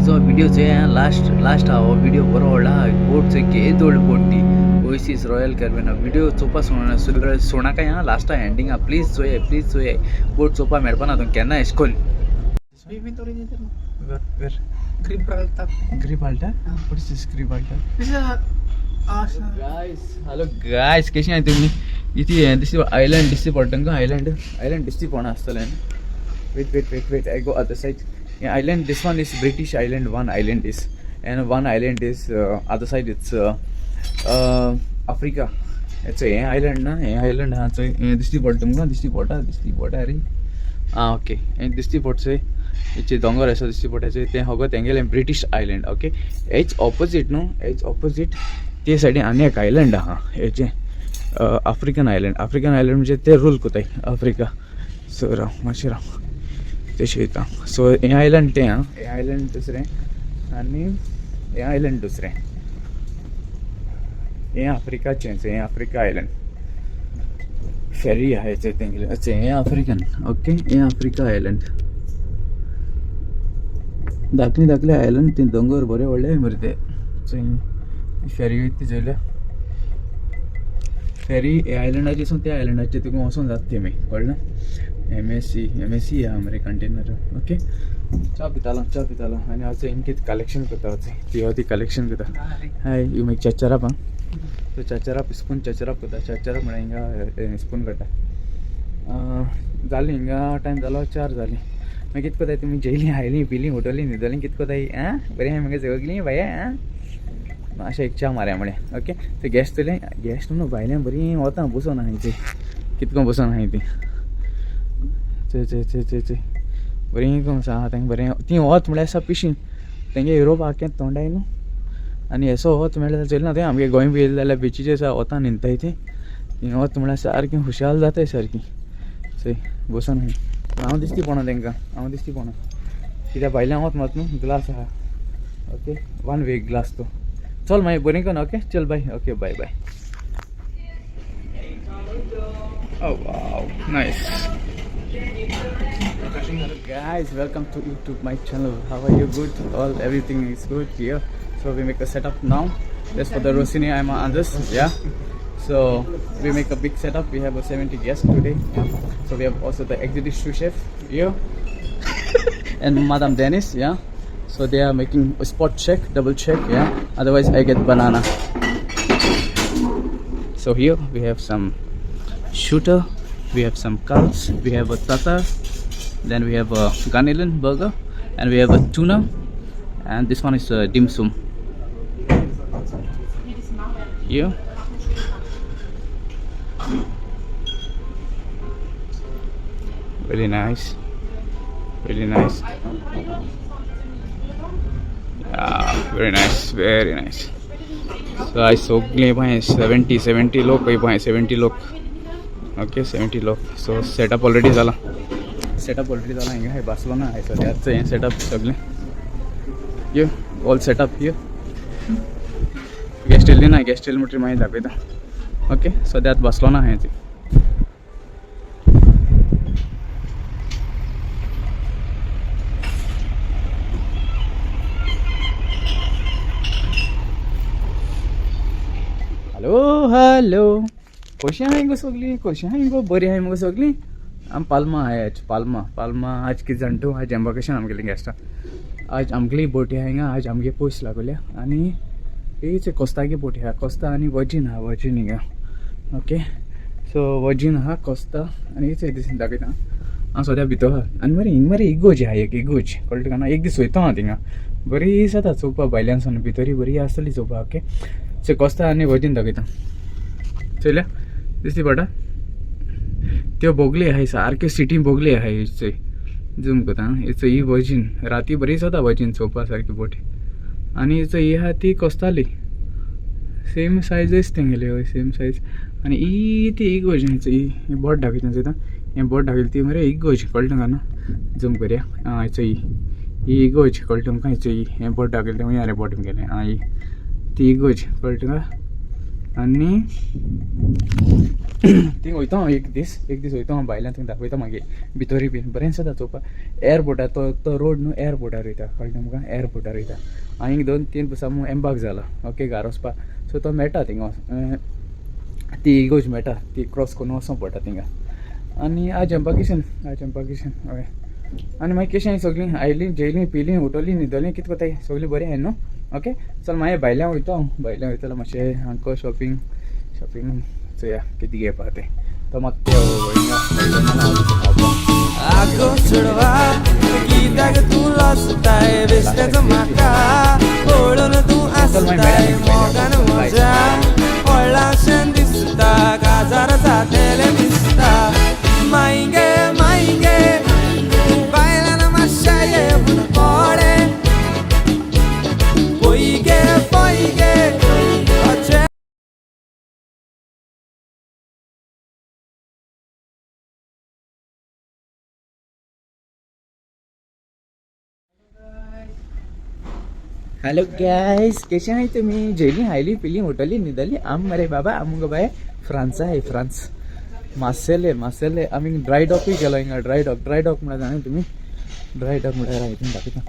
आयचो व्हिडिओ चोय last last हा हो व्हिडिओ बरो व्हडला हा बोट चोय केदो व्हडली बोट ती ओएसीस रॉयल कॅरेबियन. व्हिडिओ चोवपा सोडना सोडनाका हा लास्टा एंडिंग हा प्लीज चोय प्लीज चोय बोट चोवपा मेळपाना तुमकां केन्ना एश कोन्न. Where? Gibraltar. Gibraltar? What is this Gibraltar? This is a guys hello guys कशी आहे तुम्ही इथे हे दिसती आयलंड दिसती पडटा तुमकां आयलंड आयलंड दिसती पडना आसतलें. Wait wait wait wait I go other side. Island this one is British island, one island is and one island is other side it's Africa. हें आयलंड ना हें आयलंड आहा चोय हें दिसती पडटा तुमकां दिसती पडटा दिसती पडटा रे आं ओके हें दिसती पडटा चोय हेचे दोंगर आसा दिसती पडटा चोय तें सगळें तेंगेलें ब्रिटीश आयलंड. ओके हेच ऑपोजीट न्हू हेच ऑपोजीट ते सायडीन आनी एक आयलंड आहा हेचें आफ्रिकन आयलंड. आफ्रिकन आयलंड म्हणजे ते रूल कोताय आफ्रिका. सो राव मातशें राव तेशें वयता. सो हें आयलंड तें आं हें आयलंड दुसरें आनी हें आयलंड दुसरें हें आफ्रिकाचें हें आफ्रिका आयलंड फेरी आहा हेचें तेंगेलें अच्छा हें आफ्रिकन ओके हें आफ्रिका आयलंड. धाकली धाकले आयलंड ते दोंगर बरे व्हडले मरे ते. फेरी वयता ती चोयल्या फेरी हे आयलंडाचे सून त्या आयलंडाचे तुका वचोन जाता तेमी कळ्ळें. M S C M S C आहा मरे कंटेनर. ओके च्या पितालो च्या पितालो आनी हांव हिंग कितें कलेक्शन करता ती ती कलेक्शन करता. हाय you make चचराप आं सो चचराप स्पून चचराप करता चचराप म्हळ्यार हिंगा स्पून काडटा. जाली हिंगा टायम जालो 4 जालीं. मागीर कितें कोताय तुमी जेयलीं आयलीं पिलीं उठलीं न्हिदलीं कितें कोताय आं बरें आहाय मगे सगलीं बाये आं मातशें एक च्या मारया म्हळें. ओके ते गॅस्ट चोयलें गॅस्ट न्हू भायल्यान बरीं वता बसोन आहाय ती कितको बसोन आहाय ती चोय चोय चोय चोय चोय बरीं करून आसा तांकां बरें तीं वत म्हळ्यार आसा पिशीं तेंगे युरोप आख्खें तोंडाय न्हू आनी येसो वत मेळ्ळें जाल्यार चोयलें ना तें आमगे गोंय बी येयलें जाल्यार बिचीचेर आसा वता न्हिदताय तीं तीं वत म्हळ्यार सारकीं खुशाल जाताय सारकीं. चोय बसोन आहाय हांव दिसती पडना तेंकां हांव दिसती पडना कित्याक भायल्यान वत मात न्हू ग्लास आहा. ओके वन वे ग्लास तो चल मागीर बरें कर ओके चल बाय okay bye bye. Oh wow, nice. Guys, welcome to YouTube my channel. How are you? Good? All everything is good here. So we make a setup now. That's for the Rossini. I'm Andres. Yeah. So we make a big setup. We have a 70 guests today. Yeah. So we have also the executive sous chef here and Madame Dennis. Yeah. So they are making a spot check, double check. Yeah. Otherwise I get banana. So here we have some shooter, we have some cults, we have a tatar, then we have a Garnelen burger, and we have a tuna, and this one is a dim sum. Here really nice, really nice. Yeah, very nice, very nice. So I सगळे बाय 70 70 लोक बाय 70 लोक. Okay 70 लोक. So setup already जाला, setup already जाला हिंगा हे Barcelona आहे सद्याच हें सेटअप सगळें. यो ऑल सेटअप यो गेस्ट येयली ना गेस्ट येयली म्हणटकीर मागीर दाखयता. ओके सद्याक बार्सेलोना आहा ती. हॅलो हॅलो कशी आहाय गो सगळीं कशी आहाय गो बरी आहाय मुगो सगळीं. आम पाल्मा आहाय आज पाल्मा पाल्मा आज कितें जाण तूं आज एम्बार्केशन आमगेलें गेस्टां आज आमगेली बोटी आहा हिंगा आज आमगे पयस लागोल्या आनी हेच कोस्तागे बोटी आहा कोस्ता आनी वर्जीन आहा वर्जीन हिंगा. ओके सो वर्जीन आहा कोस्ता आनी हेच दिसून दाखयता हांव सद्या भितर आहा आनी मरे हिंग मरे इगोज आहा एक इगोज कळटा तुका ना एक दीस वयता हांव थिंगा बरी जाता चोवपा भायल्यान सावन भितरूय बरी आसतली चोवपा. ओके सो कोस्ता आनी वर्जीन दाखयता चोयल्या दिसती पडटा त्यो बोगले आहाय सारक्यो सिटी बोगले आहाय चोय झूम करता हेचो ही वर्जीन राती बरी जाता वर्जीन चोवपा सारकी बोटी आनी हेचो ही आहा ती कोस्ताली सेम सायजच तेंगेली हय सेम सायज. आनी ही ती इगोज हेचो ही बोट दाखयता चोयता हें बोट दाखयली ती मरे इगोज कळटा तुमकां न्हू झूम करया आं हेचो ही ही इगोज कळटा तुमकां हेचो ही हें बोट दाखयलें तें रे बोट गेलें आं ही ती इगोज कळटा तुका. आनी थिंग वयता हांव एक दीस, एक दीस वयता हांव भायल्यान, थंय दाखयता मागीर भितरूय बीन बरें दिसता चोवपाक. एअरपोर्टार तो तो रोड न्हू एअरपोर्टार वयता, कळ्ळें तुमकां? एअरपोर्टार वयता. आनी 2-3 बसा एम्बार्क जाला, ओके, घार वचपाक. सो तो मेळटा थिंगा, ती इगोज मेळटा, ती क्रॉस करून वचों पडटा थिंगा. आनी आज एम्बार्केशन, आज एम्बार्केशन, हय. आनी मागीर कशें सगळीं आयलीं, जेयलीं, पिलीं, उठोलीं, न्हिदोलीं, कितें कोताय सगळीं बरीं आहाय न्हू? ओके, चल मागीर भायल्यान वयता हांव, भायल्यान वयतलो मातशें हांकां शॉपिंग, शॉपिंग चोया कितें घेवपा तें. तो म्हाका आगो चेडवा कित्याक तूं लजताय, बेश्टेच म्हाका पळोवन तूं आसताय, मोगान म्हज्या पडलाशें दिसता, काजार जातेलें दिसता. माई गे माई गे बायलान मातशें येवन पडे, पय गे पय गे अशें. हॅलो गायस, कशें आहाय तुमी? जेयली, खायली, पिली, उठली, न्हिदली? आम मरे बाबा, आम मुगो बाय फ्रांसा आहे, फ्रांस, मार्सेले, मार्सेले. आमी ड्राय डॉकूय गेलो हिंगा. ड्राय डॉक, ड्राय डॉक म्हळ्यार जाणा तुमी? ड्राय डॉक म्हळ्यार हितून दाखयता.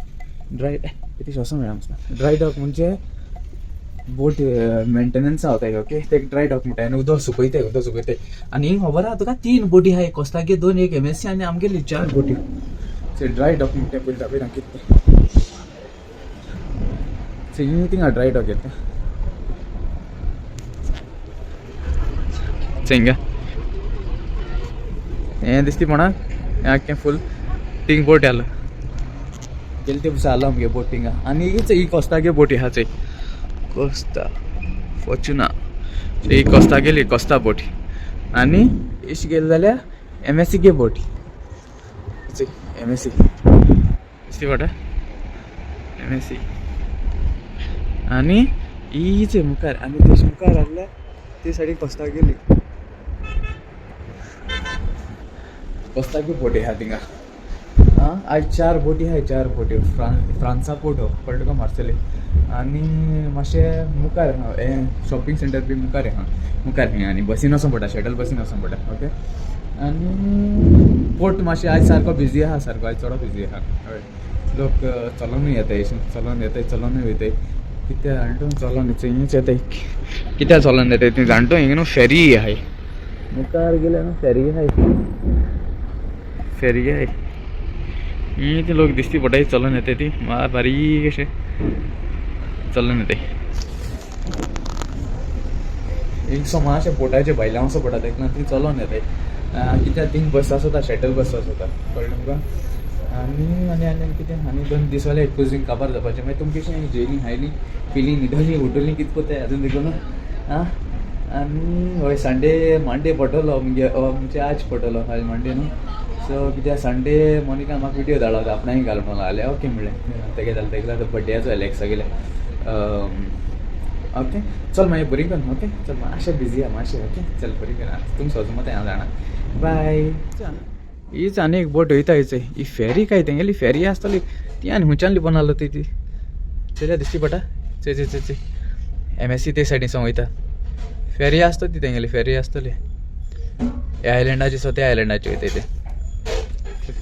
ड्राय कितें श्वासो मेळ्ळा आमकां. ड्राय डॉक म्हणजे बोट मेंटेनन्स जाता, ओके, ते ड्राय डॉक म्हणटा. आनी उदक सुकयताय, उदक सुकयताय. आनी हिंग खबर आहा तुका, 3 बोटी आहाय, कोस्तागे 2, एक एम एस सी आनी आमगेली 4 बोटी. ड्राय डॉक म्हणटा, पयलीं दाखयता कितें तें. थिंगा ड्राय डॉक येता हिंगा, हें दिसती पणा, हें आख्खें फूल थिंग बोट आलो गेले ते आलो आमगे बोट थिंगा. आनी हीच ही कोस्तागे बोटी आहा चोय, कोस्ता फॉर्च्युना, ही कोस्ता गेली, कोस्ता बोटी. आनी इश गेली जाल्यार एम एस सी गे बोटी, एम एस सी दिसती पडटा, एम एस सी. आनी हीच मुखार, आनी तेश मुखार आहल्या ते सायडीक कोस्ता गेली, कोस्तागे बोटी आहा थिंगा. आं, आयज 4 बोटी आहाय, 4 बोटी. फ्रांसा पोर्ट हो, कळ्ळें तुका? मार्सेले. आनी मातशें मुखार आहा हें शॉपिंग सेंटर बी मुखार आहा, मुखार खंय. आनी बसीन वचों पडटा, शटल बसीन वचों पडटा, ओके. आनी पोर्ट मातशें आयज सारको बिजी आहा, सारको आयज चडो बिजी आहा, हय. लोक चलोनूय येताय, अशें चलोन येताय, चलोनूय वयताय. कित्याक जाणा तूं चलोन थंयच येताय, कित्याक चलोन येताय ती जाणा तूं? हिंगा न्हू फेरी आहाय, मुखार गेल्यार न्हू फेरी आहाय, फेरी आहाय. ही ती लोक दिसती पडटाय चलोन येताय, ती बारीक अशें चलोन येताय. एक सोमा अशें बोटाचे भायल्यान वचों पडटा, तेका लागून ती चलोन येताय. कित्याक थिंग बस आसता, शटल बस आसता, कळ्ळें तुमकां? आनी आनी आनी कितें, आनी 2 दीस जाले क्रुजींग काबार जावपाचें. मागीर तुमकां कशें जेयलीं, खायलीं, पिलीं, न्हिदलीं, उठलीं, कितें कोताय आजून देखून आं. आनी हय, संडे मंडे पडटलो म्हणजे, म्हणजे आज पडटलो, आज मंडे न्हू. सो कित्याक संडे मोनिका म्हाका विडियो धाडलो, आपणाय घाल म्हणून जाल्यार ओके म्हणलें. तेगे जालें, तेगे आतां बड्डेयाचो एलेक्सा गेले. ओके, चल मागीर बरी कर. ओके, चल मातशें बिजी आहा मातशें. ओके, चल बरी कर. तुमकां सजो मत हांव जाणा, बाय. हीच आनी एक बोट वयता हिच, ही फेरी काय तेंगेली फेरी आसतली ती. आनी खंयच्यान लिपोन आसलो ती, ती चल्या दिसती पडटा. चय चय चय चय, एम एस सी ते सायडीन सावन वयता फेरी आसता ती, तेंगेली फेरी आसतली. ह्या आयलंडाची सो त्या आयलंडाची वयता ते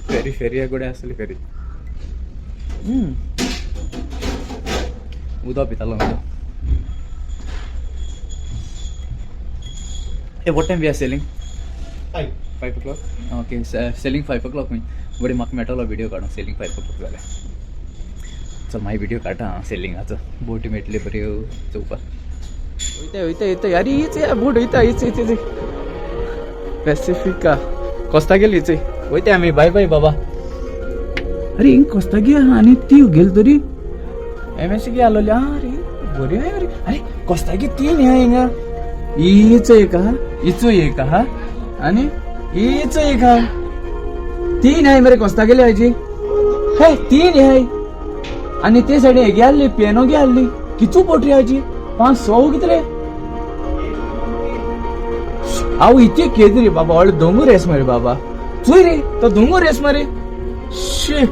फेरी, फेरी कडेन आसतली फेरी. उदक पितालो उदक. Hey, what time we are sailing? 5. 5 o'clock? Okay, sailing 5 o'clock खंय. बरें म्हाका मेळटलो व्हिडियो काडूंक सेलिंग 5 o'clock जाल्यार. चल मागीर व्हिडियो काडटा हांव सेलिंगाचो, बोटी मेळटल्यो बऱ्यो चोवपाक. वयता वयता वयता, अरे हीच बोट वयता, हीच हीच हीच पॅसिफिका कोस्ता गेली हीच. वयता आमी, बाय बाय बाबा. अरे हिंग कोस्ता गे आहा आनी ती गेली तरी एम एस सी गे आसलोली. आं अरे बरी आहा मरे. अरे कोस्ता गे 3 आहा हिंगा, हीच एक आहा, हिचो एक आहा आनी हीच एक आहा, 3 आहाय मरे कोस्ता गेली हाजी. हे 3 आहाय. आनी ते सायडीन हेगे आहली पियानो गे आहली, कितू बोटी हाजी, 500 कितले हांव इतके केद रे बाबा, व्हडलो दोंगूर रेस मरे बाबा, चोय रे तो दोंगूर रेस मरे. शी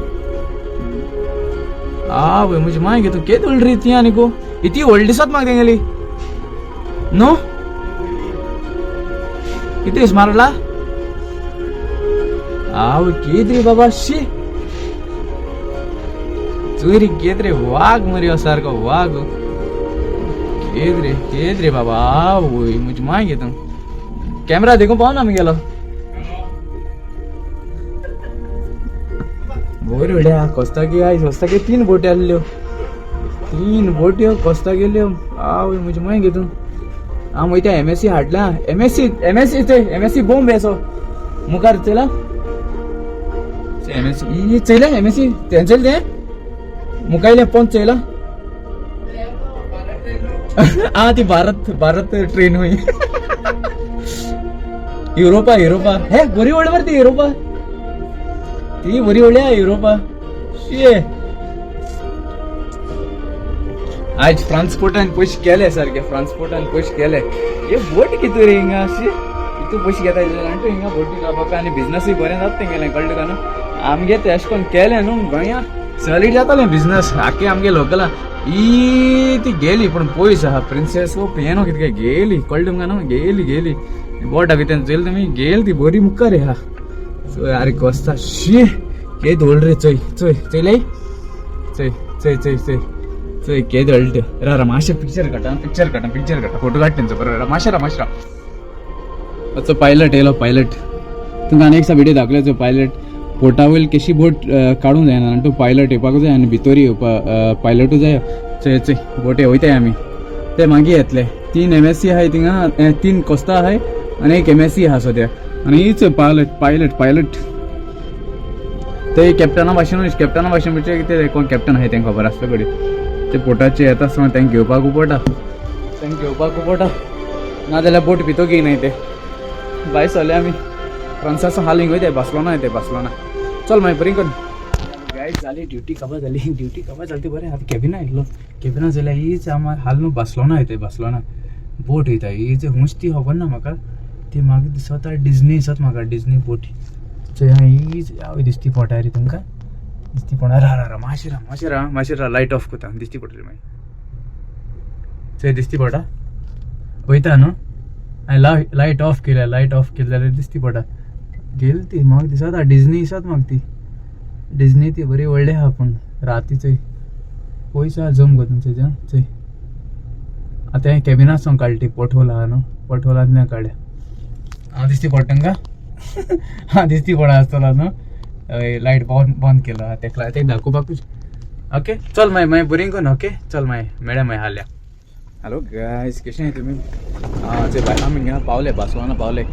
आवय म्हजी माय गे, तूं केद व्हडली रे ती आनी गो, इतली व्हडली दिसत म्हाका तेंगेली न्हू. कितें मारला आव केद रे बाबा शी चोय रे केद रे वाघ मरे हो सारको वाघ केद रे बाबा आवय म्हजी माय घेता कॅमेरा देखून पावना आमी गेलो बरी व्हडल्या कोस्ता गे आयज कोस्ता गे तीन बोटी आसल्यो तीन बोट्यो कोस्ता गेल्यो आवय म्हजी माय घेतून हांव वयता एम एस सी हाडला M S C M S C ते एम एस सी बोंब येसो मुखार चयला एम एस सी चयला एम एस सी तें चयल तें मुखायलें पोंच चयला आ ती भारत भारत ट्रेन हुई युरोपा युरोपा हे बरी व्हडली मरे ती युरोपा ती बरी व्हडली आहा युरोपा शे आज ट्रान्सपोर्टान पयशे केले सारके ट्रान्सपोर्टान पयशे केले हे बोट कितू रे हिंगा अशी इतू पयशे घेता जाणा तूं हिंगा बोटी लावपाक आनी बिजनसूय बरें जाता तेंगेलें कळ्ळें तुका न्हू आमगे तें अशें करून केलें न्हू गोंया सॉलीड जातालें बिजनस आख्खे आमगे लोकला ई ती गेली पूण पयस आहा प्रिन्सेस ओ पियानो कितें काय गेली कळ्ळें तुमकां न्हू गेली गेली बोट कितें चोयलें तुमी गेली ती बरी मुखार आहा चोय आरे कोस्ता शी केद व्हडली रे चोय चोय चोयले चोय चोय चोय चोय चोय केद व्हडली त्यो रा रा मातशें पिक्चर काडटा पिक्चर काडटा पिक्चर काडटा फोटो काडटा तेंचो बरो रा मातशें रा मातशें रा असो पायलट येयलो पायलट तुमकां आनी एकसा व्हिडियो दाखयलो पायलट बोटा वयल केशी बोट काडूंक जायना आनी तूं पायलट येवपाक जाय आनी भितर येवपा पायलटूय जाय चोय चोय बोटे वयताय आमी ते मागीर येतले तीन एम एस सी आहाय थिंगा तीन कोस्ता आहाय आनी एक एम एस सी आहा सद्या आनी हीच पायलट पायलट पायलट ते कॅप्टना भाशेनूच कॅप्टना भाशेन म्हणजे कितें कोण कॅप्टन आहाय तेंकां खबर आसता कडेन ते बोटाचे येता आसतना तेंकां घेवपाकू पडटा तेंकां घेवपाकू पडटा नाजाल्यार बोट भितर घेयनाय ते भायर सरले आमी फ्रांसाचो हाल हिंग वयताय बार्सेलोना वयताय बार्सेलोना चल मागीर बरी कर गायज जाली ड्युटी काबार जाली ड्युटी काबार जाली ती बरें आतां कॅबिना येयल्लो कॅबिना जाल्यार हीच आमी हाल न्हू बार्सेलोना वयताय बार्सेलोना बोट वयता ही हुंच ती खबर ना म्हाका ती मागीर दिसता डिजनी दिसत म्हाका डिजनी बोट चोय हा हीच हांव दिसती पडटा रे तुमकां दिसती पडटा रा रा रा मातशें रा मातशें रा मातशें रा लायट ऑफ करता दिसती पडटली मागीर चोय दिसती पडटा वयता न्हू हांवें लायट ऑफ केल्या लायट ऑफ केली जाल्यार दिसती पडटा गेली ती म्हाका दिसता डिजनी दिसत म्हाका ती डिजनी ती बरी व्हडली आहा पूण राती चोय पयस आहा जम गो तुमचें चोय आतां हें कॅबिना सावन काडली ती पोटहोल आहा न्हू पोटहोलांतल्यान काडल्या हांव दिसती पडटा तुमकां हांव दिसती पडा आसतलो न्हू लायट बंद बंद केलो आहा तेका तेका दाखोवपाकूच ओके चल मागीर मागीर बरी कर ओके चल मागीर मेळया मागीर हाल्या हॅलो गायज कशें आहाय तुमी आं चोय बाय आमी हिंगा पावले बार्सेलोना पावले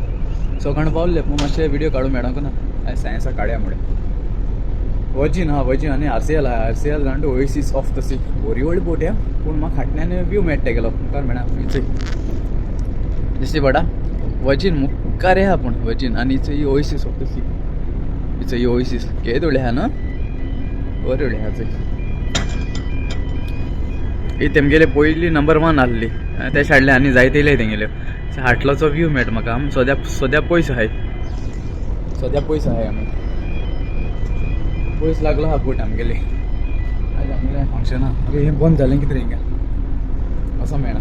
सगळ्यां पावले पूण मातशें व्हिडियो काडूंक मेळोंक ना आयज सायन्सा काडया मुळे वर्जीन हा वर्जीन आनी आरसीएल आहा आरसीएल जाण ओएसीस ऑफ the C बरी व्हडली बोट या पूण म्हाका फाटल्यान व्यू मेळटा तेगेलो मुखार मेळना चोय दिसती पडटा वर्जीन मुखार आहा पूण वर्जीन आनी चोय ओएसीस ऑफ the C चोय ओएसीस केद व्हडली आहा न्हू बरी व्हडली आहा चोय ही तेमगेले पयली नंबर वन आहली ते साडले आनी जायते येयले तेंगेल्यो हाटलोचो व्यू मेळटा म्हाका आमी सद्या सद्या पयस आहाय सद्या पयस आहाय आमी पयस लागलो आहा बोट आमगेली आयज आमगेलें फंक्शन आहा अरे हें बंद जालें कितें हिंगा असो मेळना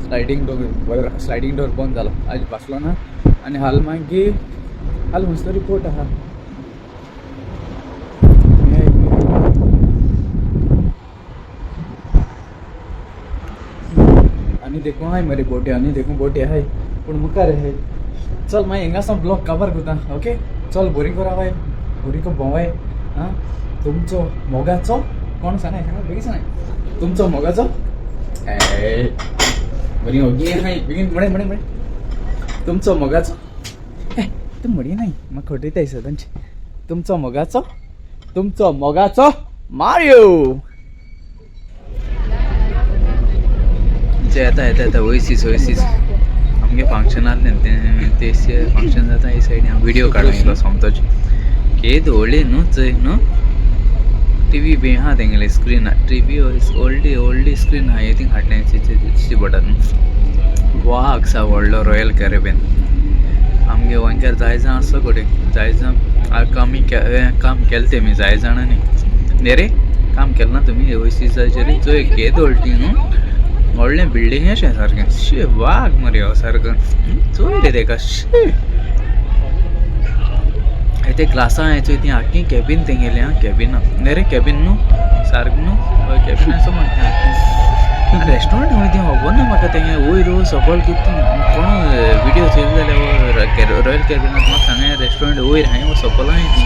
स्लायडींग डोर स्लायडींग डोर बंद जालो आयज बार्सेलोना आनी हाल मागीर हाल खंयचो तरी पोर्ट आहा आनी देखूं आहाय मरे बोटी आनी देखूं बोटी आहाय पूण मुखार आहाय चल मागीर हिंगा सावन ब्लॉग काबार करता ओके चल बरी करा बाय बरी कर भोंवाय आं तुमचो मोगाचो कोण सांगाय बेगीन सांगाय तुमचो मोगाचो ए बरी ओगी आहाय बेगीन म्हणे म्हणे म्हणे तुमचो मोगाचो ए तूं म्हणी नाय म्हाका खटयताय सदांच तुमचो मोगाचो तुमचो मोगाचो मारियो येता येता येता ओएसीस ओएसीस आमगे फंक्शन आहलें तें ते फंक्शन जाता हे सायडीन हांव व्हिडियो काडूंक येयलो सोमतोच केद व्हडली न्हू चोय न्हू टीवी बी आहा तेंगेले स्क्रीन टीवी व्हडली व्हडली स्क्रीन आहा थिंग हाडलें दिश्टी पडटा न्हू वाग आसा व्हडलो रॉयल कॅरेबियन आमगे गोंयकार जाय जाण आसलो कडेन जाय जाण आमी काम केलें तेमी जाय जाणांनी न्ही रे काम केलें ना तुमी ओएसीसाचेर चोय केद व्हडली न्हू व्हडलें बिल्डींग अशें सारकें. शी, वाग मरे हो सारको. चोय रे तेका. शी, ते ग्लासां हांवें चोय ती आख्खी कॅबीन तेंगेली. आं, कॅबिनां न्ही रे, कॅबीन न्हू सारकें न्हू. हय, कॅबिन आसा म्हाका. तें रेस्टोरंट खंय तें खबर ना म्हाका. तेंगे वयर सकल कितें कोण विडियो चोयले जाल्यार रॉयल कॅबिनात म्हाका सांगा. रेस्टोरंट वयर हांवें सकल हांवें ती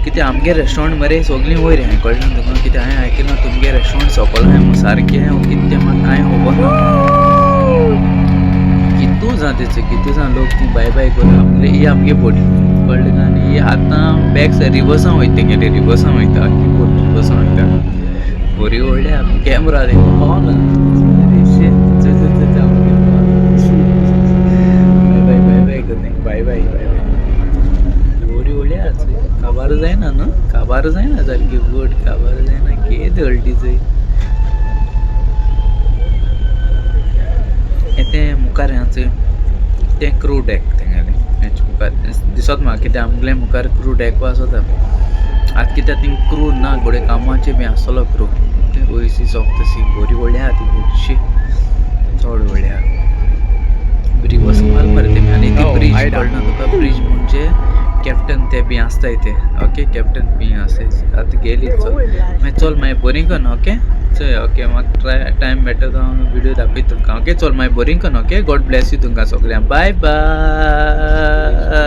कितें आमगे रेस्टोरंट मरे सगळीं वयर हांवें. कळ्ळें ना तुका? कितें हांवें आयकलां तुमगे रेस्टोरंट सकल हांवें म्हूण सारकें कितें तें म्हाका कांय खबर ना. कितू जां तेचो, कितू जां लोक ती बाय बाय करून आपले. ही आमगे बोट, कळ्ळें ना? आनी ही आतां बॅक सायड रिवर्सां वयता. तेंगेले रिवर्सां वयता, आख्खी बोट रिवर्सां वयता. बरी व्हडली कॅमरा तेंका पावना. चल चल चल, बाय बाय बाय बाय कर. बाय बाय बाय बाय. बरी व्हडली आहा. काबार जायना न्हू, काबार जायना. सारकी बोट काबार जायना. केद व्हडली चोय. हें तें मुखार हें चोय, तें क्रू डॅक तेंगेलें. हेच मुखार दिसत म्हाका कितें आमगेले मुखार क्रू डॅक आसता. आतां कित्याक थिंग क्रू ना, घोडये कामाचे बी आसतलो क्रू. तें ओएसीस ऑफ the C. बरी व्हडली आहा ती बोटशी, चड व्हडली आहा. रिवर्स माल मरे तेमी. आनी ती ब्रीज कळना तुका? ब्रीज म्हणजे कॅप्टन ते बी आसताय ते. ओके, कॅप्टन बी आसताय. आतां गेली. चल मागीर, चल मागीर बरी कन्न. ओके, चल. ओके, म्हाका ट्राय टायम मेळटा तो हांव विडियो दाखयता तुमकां. ओके, चल मागीर बरी कन्न. ओके, गॉड ब्लॅस you तुमकां सगल्यांक. बाय बाय.